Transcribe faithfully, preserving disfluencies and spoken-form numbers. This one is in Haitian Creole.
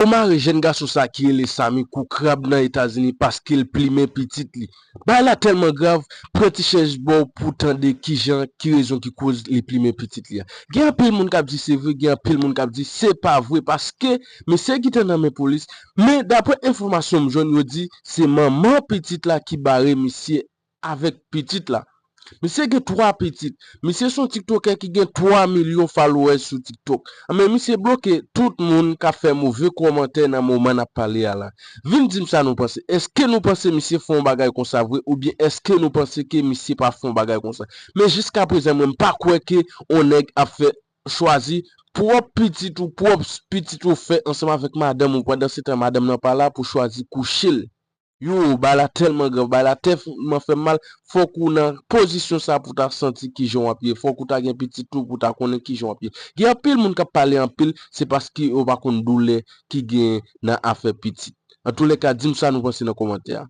Yo mare jèn gason sa ki rele Sami kou krab nan Etazini paske l plimen pitit li. Bagay la tèlman grav, pran ti chèz ba w pou tande kijan, ki rezon ki koz li plimen pitit li a. Gen anpil moun k ap di se vre, gen anpil moun k ap di se pa vre paske mesye ki te nan men polis, men daprè enfòmasyon m jwenn, yo di se manman pitit la ki bare misye avèk pitit la. Misye gen twa pitit. Misye se yon tiktokè ki gen twa milyon followers sou TikTok. Men misye bloke tout moun k ap fè move kòmantè nan moman n ap pale a la. Vin di m sa nou panse. Èske nou panse misye fè yon bagay konsa vre oubyen èske nou panse ke misye pa fè yon bagay konsa? Men jiska prezan mwen m pa kwè ke yon nèg ap fè chwazi pwòp pitit ou, pwòp pitit ou fè ansanm avèk madanm ou, pandan se tan madanm nan pa la pou chwazi kouche l. Yo, bagay la tèlman grav, bagay la tèlman fè m mal, fòk ou nan pozisyon sa pou ta santi kijan w ap ye, fòk ou ta gen pitit tou pou ta konnen kijan w ap ye. Gen anpil moun k ap pale anpil, se paske yo pa konn doulè ki gen nan afè pitit. Antoulèka, di m sa nou panse nan kòmantè a.